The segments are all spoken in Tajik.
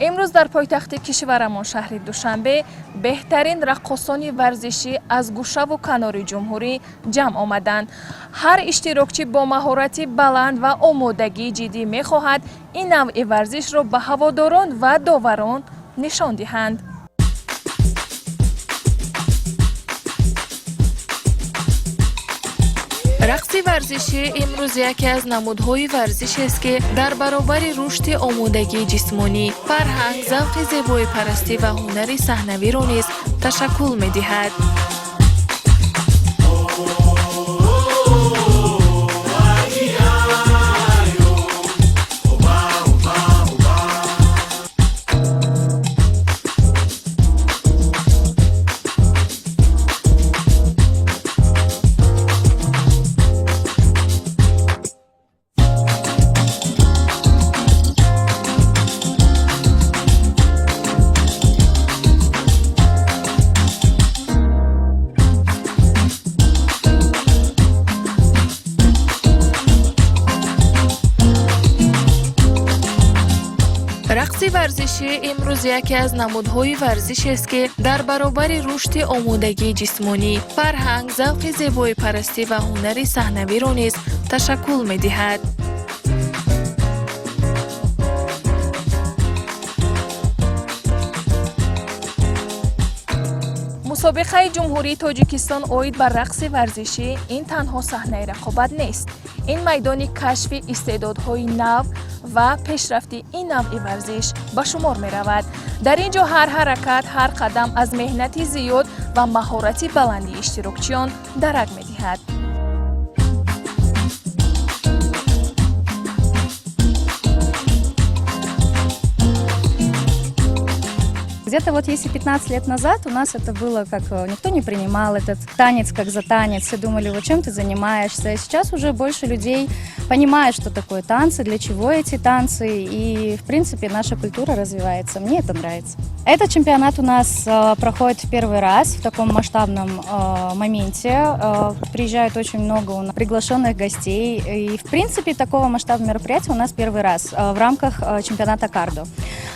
Имрӯз дар пойтахти кишварамон, шаҳри Душанбе, беҳтарин раққосони варзишӣ аз гӯшаву канори ҷумҳурӣ ҷамъ омаданд. Ҳар иштирокчӣ бо маҳорати баланд ва омодагии ҷиддӣ мехоҳад ин навъи варзишро ба ҳаводорон ва доварон нишон диҳанд. Рақси варзишӣ имрӯз яке аз намудҳои варзишест, ки дар баробари рушди омодагии ҷисмонӣ, фарҳанг, завқи зебоипарастӣ ва ҳунари саҳнавиро низ ташаккул медиҳад. Рақси варзишӣ имрӯз яке аз намудҳои варзишест, ки дар баробари рушди омодагии ҷисмонӣ, фарҳанг, завқи зебоипарастӣ ва ҳунари саҳнавиро низ ташаккул медиҳад. Мусобиқаи Ҷумҳурии Тоҷикистон оид ба рақси варзишӣ ин танҳо саҳнаи рақобат нест, ин майдони кашфи истеъдодҳои нав ва пешрафти ин навъи варзиш ба шумор меравад. Дар ин ҷо ҳар ҳаракат, ҳар қадам аз меҳнати зиёд ва маҳорати баландии иштирокчиён дарак медиҳад. Где-то вот если 15 лет назад у нас это было как никто не принимал этот танец как за танец, все думали: вот чем ты занимаешься. Сейчас уже больше людей понимают, что такое танцы, для чего эти танцы, и в принципе наша культура развивается. Мне это нравится. Этот чемпионат у нас проходит в первый раз в таком масштабном моменте. Приезжают очень много у нас приглашенных гостей. И в принципе такого масштаба мероприятия у нас первый раз в рамках чемпионата Кардо.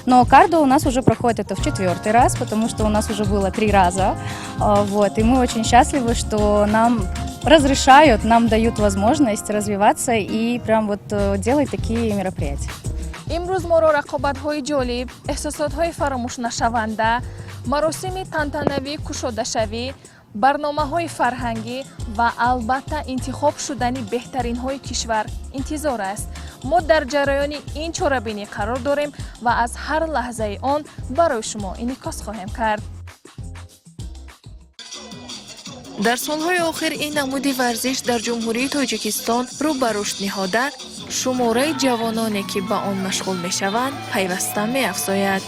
Но Кардо у нас уже проходит это в четвертый раз, потому что у нас уже было три раза. Вот, и мы очень счастливы, что нам разрешают, нам дают возможность развиваться и прям вот делать такие мероприятия. Имрӯз моро рақобатҳои ҷолиб, эҳсосотҳои фаромӯшнашаванда, маросими тантанавии кушодашавӣ, барномаҳои фарҳангӣ ва албатта интихоб шудани беҳтаринҳои кишвар интизор аст. Мо дар ҷараёни ин чорабинӣ қарор дорем ва аз ҳар лаҳзаи он барои шумо инъикос хоҳем кард. Дар солҳои охир ин намуди варзиш дар Ҷумҳурии Тоҷикистон рӯ ба рушд ниҳода, шумораи ҷавононе, ки ба он машғул мешаванд, пайваста меафзояд.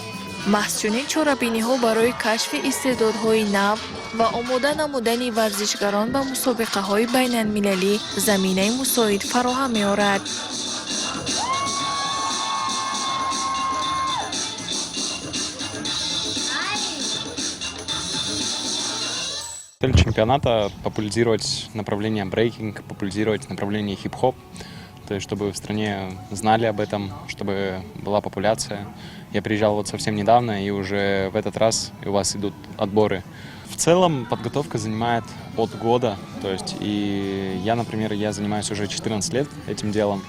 Маҳз чунин чорабиниҳо барои кашфи истеъдодҳои нав ва омода намудани варзишгарон ба мусобиқаҳои байналмилалӣ заминаи мусоид фароҳам меорад. Цель чемпионата – популяризировать направление брейкинг, популяризировать направление хип-хоп, то есть чтобы в стране знали об этом, чтобы была популяция. Я приезжал вот совсем недавно, и уже в этот раз у вас идут отборы. В целом подготовка занимает от года, то есть и я, например, я занимаюсь уже 14 лет этим делом,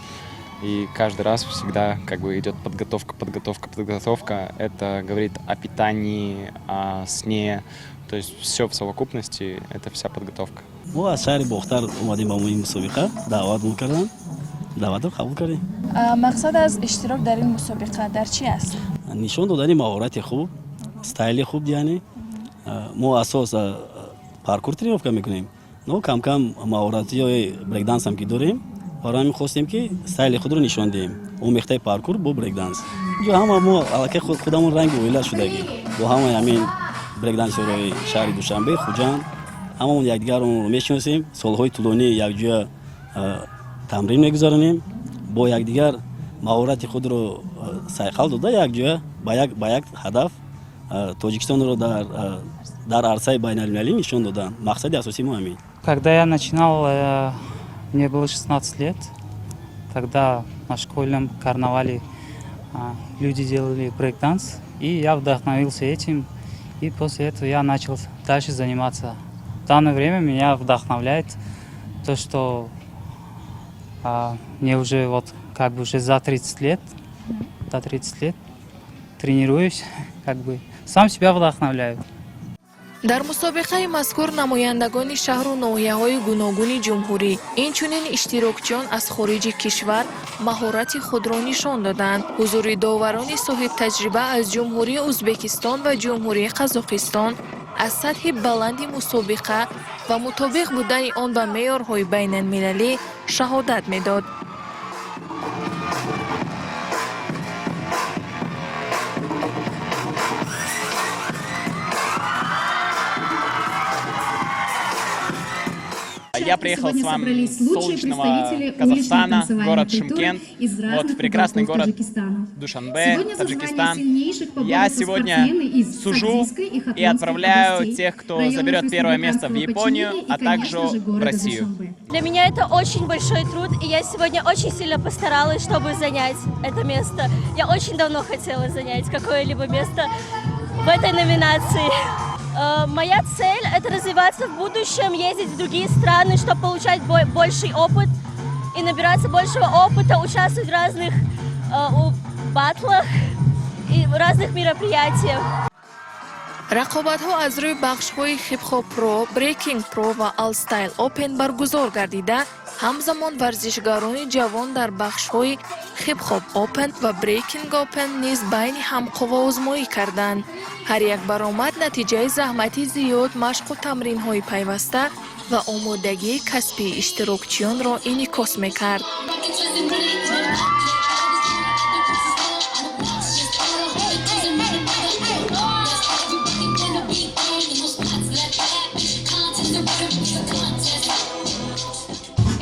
и каждый раз всегда как бы идет подготовка, подготовка, подготовка. Это говорит о питании, о сне, то есть все в совокупности, это вся подготовка. Мо аз шаҳри Бохтар омадем ба ин мусобиқа, даъват карданд, даъватро қабул кардем. Мақсад аз иштирок дар ин мусобиқа дар чӣ аст? Нишон додани маҳорати хуб, стайли хуб, яъне мо асос паркур тренировка мекунем, но камкам маҳоратиҳои брейкдансам ки дорем, барои ҳамин хостем, ки стайли худро нишон диҳем, омехтаи паркур бо брейкданс. Инҷо ҳама мо аллакай худамон ранги оила шудагӣ бо ҳамаи ҳамин брейкдансерҳои шаҳри Душанбе, Хуҷанд, ҳамамон якдигарро мешиносем, солҳои тӯлонӣ якҷоя тамрин мегузаронем, бо якдигар маҳорати худро сайқал дода, якҷоя ба як ҳадаф Тоҷикистонро дар арсаи байналмилалӣ нишон додан. Мақсади асосии мо ҳамин. Когда я начинал, мне было 16 лет. Тогда на школьном карнавале Люди делали брейк-данс, и я вдохновился этим, и после этого я начал дальше заниматься. В данное время меня вдохновляет то, что мне уже вот как бы уже за 30 лет, за 30 лет тренируюсь, как бы сам себя вдохновляю. Дар мусобиқаи мазкур намояндагони шаҳру ноҳияҳои гуногуни ҷумҳурӣ, инчунин иштирокчиён аз хориҷи кишвар маҳорати худро нишон доданд. Ҳузури доварони соҳибтаҷриба аз Ҷумҳурии Ӯзбекистон ва Ҷумҳурии Қазоқистон аз сатҳи баланди мусобиқа ва мутобиқ будани он ба меъёрҳои байналмилалӣ шаҳодат медод. Я приехал Сегодня с вами собрались с лучшие солнечного представители уличной Казахстана, танцевальной город культуры Шымкент, из вот разных прекрасный уголков город Таджикистана. Душанбе, Сегодня за звание Таджикистан. сильнейших Я поборются сегодня спортсмены из сужу Согдийской и и Хатлонской отправляю областей, тех, кто районов заберет первое место в республиканского Японию, подчинения и, а также конечно же, в города Россию. Душанбе. Для меня это очень большой труд, и я сегодня очень сильно постаралась, чтобы занять это место. Я очень давно хотела занять какое-либо место в этой номинации. Моя цель – это развиваться в будущем, ездить в другие страны, чтобы получать больший опыт и набираться большего опыта, участвовать в разных батлах и в разных мероприятиях. Рақобатҳо аз рӯи бахшҳои хип-хоп про, брейкинг про ва алстайл опен баргузор гардида, ҳамзамон варзишгарони ҷавон дар бахшҳои хип-хоп опен ва брейкинг опен низ байни ҳам қувваозмоӣ карданд. Ҳар як баромад натиҷаи заҳмати зиёд, машқу тамринҳои пайваста ва омодагии касбии иштирокчиёнро инъикос мекард.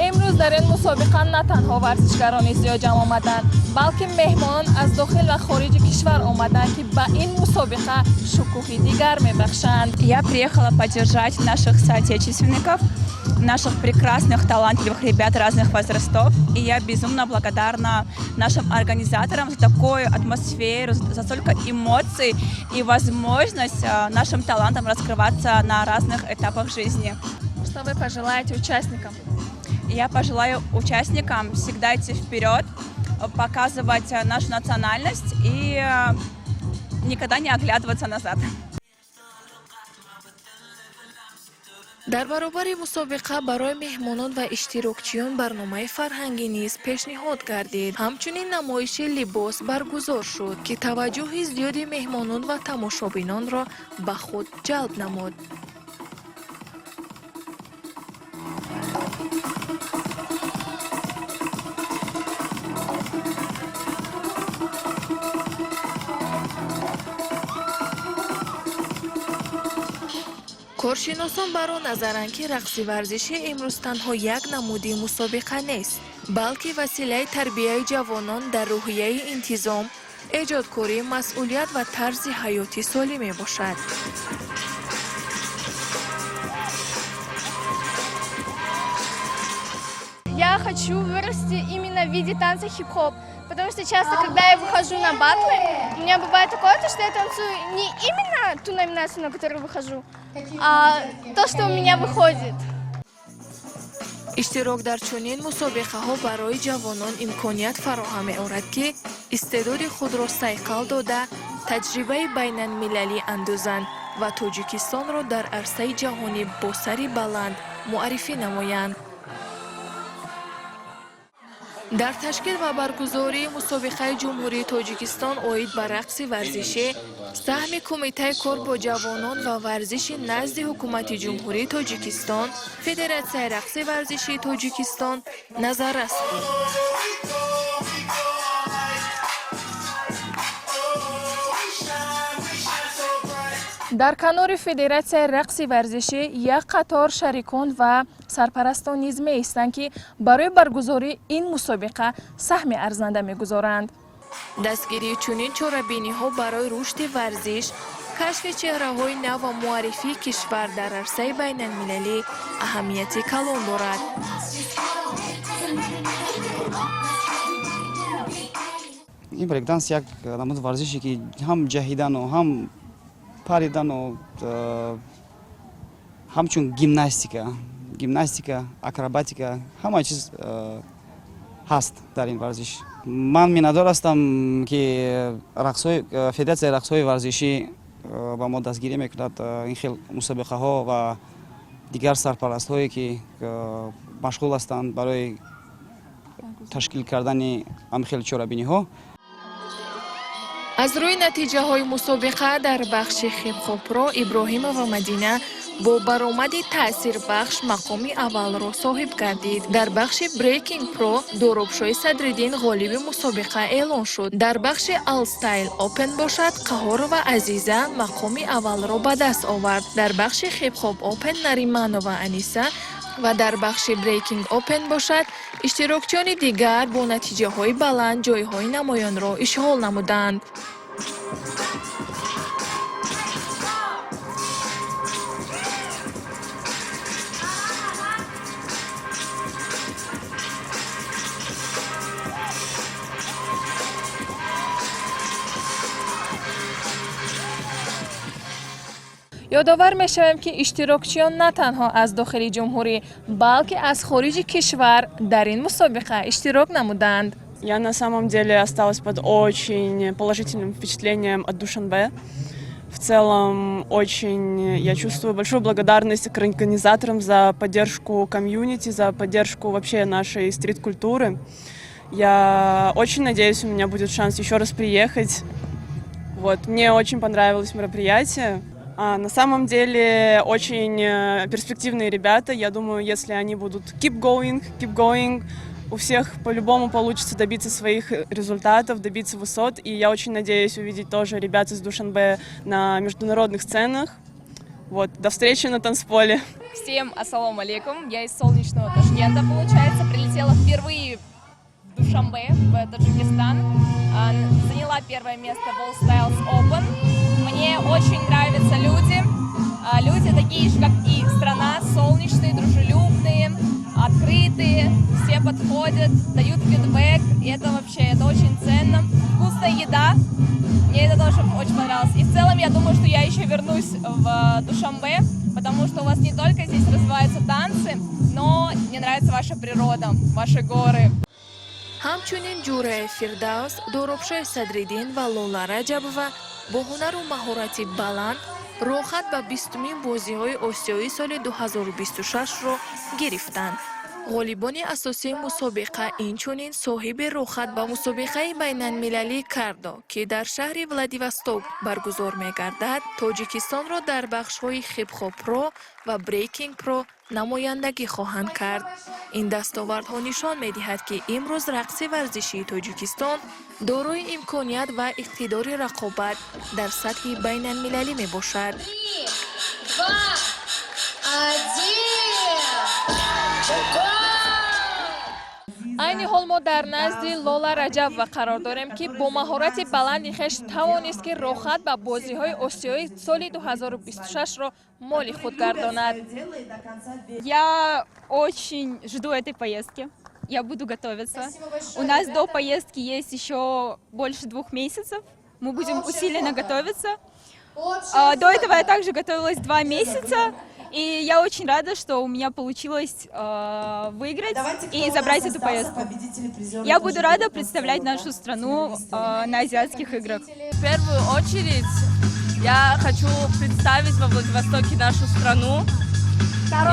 Имрӯз дар ин мусобиқа на танҳо варзишгарони зиёд ҷамъ омаданд, балки меҳмонон аз дохил ва хориҷи кишвар омаданд, ки ба ин мусобиқа шукӯҳи дигар мебахшанд. Я приехала поддержать наших соотечественников, наших прекрасных, талантливых ребят разных возрастов. И я безумно благодарна нашим организаторам за такую атмосферу, за столько эмоций и возможность нашим талантам раскрываться на разных этапах жизни. Что вы пожелаете участникам? Я пожелаю участникам всегда идти вперед, показывать нашу национальность и никогда не оглядываться назад. Дар баробари мусобиқа барои меҳмонон ва иштирокчиён барномаи фарҳангӣ низ пешниҳод гардид. Ҳамчунин намоиши либос баргузор шуд, ки таваҷҷӯҳи зиёди меҳмонон ва тамошобинонро ба худ ҷалб намуд. Коршиносон бар он назаранд, ки рақси варзишӣ имрӯз танҳо як намуди мусобиқа нест, балки василаи тарбияи ҷавонон дар рӯҳияи интизом, эҷодкорӣ, масъулият ва тарзи ҳаёти солим мебошад. Я хочу вырасти именно в виде танца хип-хоп, потому что часто, когда я выхожу на батлы, у меня бывает такое, то, что я танцую не именно ту номинацию, на которую выхожу, а то, что у меня выходит. Иштирок дар чунин мусобиқаҳо барои ҷавонон имконият фароҳам меорад, ки истеъдоди худро сайқал дода, таҷрибаи байналмилалӣ андӯзанд ва Тоҷикистонро дар арсаи ҷаҳонӣ бо сари баланд муаррифӣ намоянд. Дар ташкил ва баргузории мусобиқаи Ҷумҳурии Тоҷикистон оид ба рақси варзишӣ саҳми Кумитаи кор бо ҷавонон ва варзиши назди Ҳукумати Ҷумҳурии Тоҷикистон, Федератсияи рақси варзишии Тоҷикистон назаррас буд. Дар канори Федератсияи рақси варзишӣ як қатор шарикон ва сарпарастон низ меистанд, ки барои баргузории ин мусобиқа саҳми арзанда мегузоранд. Дастгирии чунин чорабиниҳо барои рушди варзиш, кашфи чеҳраҳои нав ва муаррифии кишвар дар арсаи байналмилалӣ аҳамияти калон дорад. Ин брейкданс як намуди варзише, ки ҳам ҷаҳидану, ҳам паридану, ҳамчун гимнастика, акробатика, ҳама чиз ҳаст дар ин варзиш. Ман миннатдор ҳастам, ки федератсияи рақсҳои варзишӣ ба мо дастгирӣ мекунад ин хел мусобиқаҳо ва дигар сарпарастҳое, ки машғул ҳастанд барои ташкил кардани ҳамин хел чорабиниҳо. Аз рӯи натиҷаҳои мусобиқа дар бахши хип-хоп-про Иброҳимова Мадина бо баромади таъсирбахш мақоми аввалро соҳиб гардид. Дар бахши брейкинг про Доробшоҳи Садриддин ғолиби мусобиқа эълон шуд. Дар бахши all style open бошад, Қаҳорова Азиза мақоми аввалро ба даст овард. Дар бахши хип-хоп open Нариманова Аниса ва дар бахши брейкинг open бошад, иштирокчиёни дигар бо натиҷаҳои баланд ҷойҳои намоёнро ишғол намуданд. Ёдовар мешавем, ки иштирокчиён на танҳо аз дохили ҷумҳурӣ, балки аз хориҷи кишвар дар ин мусобиқа иштирок намуданд. Я на самом деле осталась под очень положительным впечатлением от Душанбе. В целом, очень я чувствую большую благодарность к организаторам за поддержку комьюнити, за поддержку вообще нашей стрит-культуры. Я очень надеюсь, у меня будет шанс еще раз приехать. Вот, мне очень понравилось мероприятие. На самом деле очень перспективные ребята. Я думаю, если они будут keep going, у всех по-любому получится добиться своих результатов, добиться высот. И я очень надеюсь увидеть тоже ребят из Душанбе на международных сценах. Вот, до встречи на танцполе. Всем ассаламу алейкум. Я из солнечного Ташкента, получается. Прилетела впервые в Душанбе, в Таджикистан. Заняла первое место в All Styles Open. Мне очень нравятся люди. Люди такие же, как и страна, солнечные, дружелюбные, открытые, все подходят, дают фидбэк, и это вообще, это очень ценно. Вкусная еда, мне это тоже очень понравилось. И в целом я думаю, что я еще вернусь в Душанбе, потому что у вас не только здесь развиваются танцы, но мне нравится ваша природа, ваши горы. Ҳамчунин Ҷӯраи Фирдавс, Доробшоҳи Садриддин ва Лола Раҷабова бо ҳунару маҳорати баланд роҳхат ба 20-умин бозиҳои осиёии соли 2026-ро гирифтанд. Ғолибони асосии мусобиқа инчунин соҳиби роҳхат ба мусобиқаи байналмилалии Кардо, ки дар шаҳри Владивосток баргузор мегардад, Тоҷикистонро дар бахшҳои хип-хоп про ва брейкинг про намояндагӣ хоҳанд кард. Ин дастовардҳо нишон медиҳад, ки имрӯз рақси варзишии Тоҷикистон дорои имконият ва иқтидори рақобат дар сатҳи байналмилалӣ мебошад. Два, один! Айни ҳол мо дар назди Лола Раҷабова қарор дорем, ки бо маҳорати баланди хеш тавонист, ки роҳхат ба бозиҳои осиёии соли 2026-ро моли худ гардонад. Я очень жду этой поездки. Я буду готовиться. У нас до поездки есть еще больше 2 месяцев. Мы будем усиленно готовиться. До этого я также готовилась 2 месяца. И я очень рада, что у меня получилось выиграть и забрать эту поездку. Я буду рада представлять нашу страну на азиатских играх. В первую очередь я хочу представить во Владивостоке нашу страну.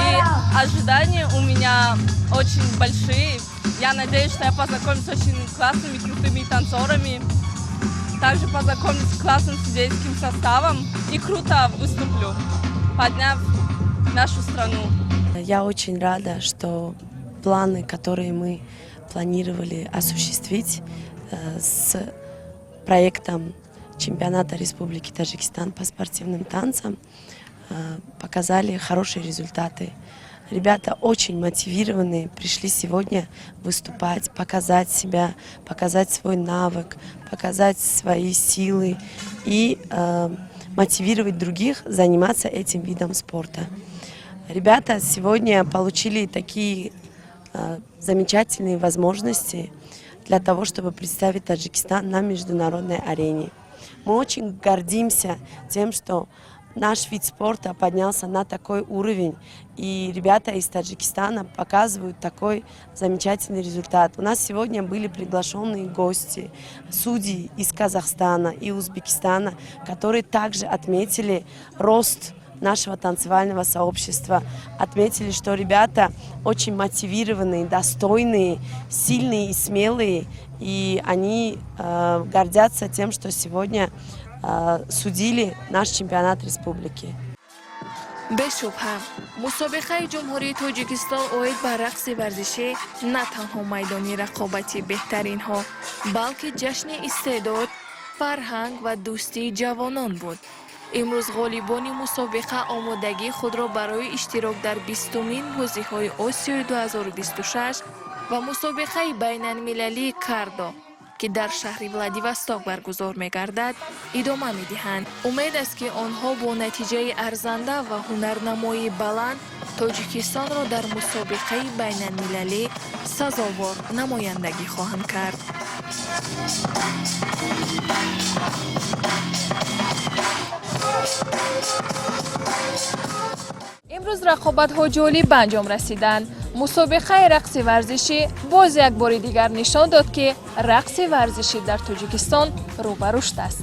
И ожидания у меня очень большие. Я надеюсь, что я познакомлюсь с очень классными, крутыми танцорами. Также познакомлюсь с классным судейским составом и круто выступлю, подняв нашу страну. Я очень рада, что планы, которые мы планировали осуществить с проектом чемпионата Республики Таджикистан по спортивным танцам, показали хорошие результаты. Ребята очень мотивированные, пришли сегодня выступать, показать себя, показать свой навык, показать свои силы и мотивировать других заниматься этим видом спорта. Ребята сегодня получили такие замечательные возможности. для того, чтобы представить Таджикистан на международной арене. Мы очень гордимся тем, что наш вид спорта поднялся на такой уровень, и ребята из Таджикистана показывают такой замечательный результат. У нас сегодня были приглашенные гости, судьи из Казахстана и Узбекистана, которые также отметили рост нашего танцевального сообщества, отметили, что ребята очень мотивированные, достойные, сильные и смелые, и они гордятся тем, что сегодня судили наш чемпионат республики. Бешубҳа, мусобиқаи Ҷумҳурии Тоҷикистон оид ба рақси варзишӣ на танҳо майдони рақобати беҳтаринҳо, балки ҷашни истеъдод, фарҳанг ва дӯстии ҷавонон буд. Имрӯз ғолибони мусобиқа омодагии худро барои иштирок дар 20-умин бозиҳои Осиёи 2026 ва мусобиқаи байналмилалии кардо, ки дар шаҳри Владивосток баргузор мегардад, идома медиҳанд. Умед аст, ки онҳо бо натиҷаи арзанда ва ҳунарнамоии баланд Тоҷикистонро дар мусобиқаи байналмилалӣ сазовор намояндагӣ хоҳанд кард. Имрӯз рақобатҳо ҷолиб ба анҷом расиданд. Мусобиқаи рақси варзишӣ боз як бори дигар нишон дод, ки рақси варзишӣ дар Тоҷикистон рӯ ба рушд аст.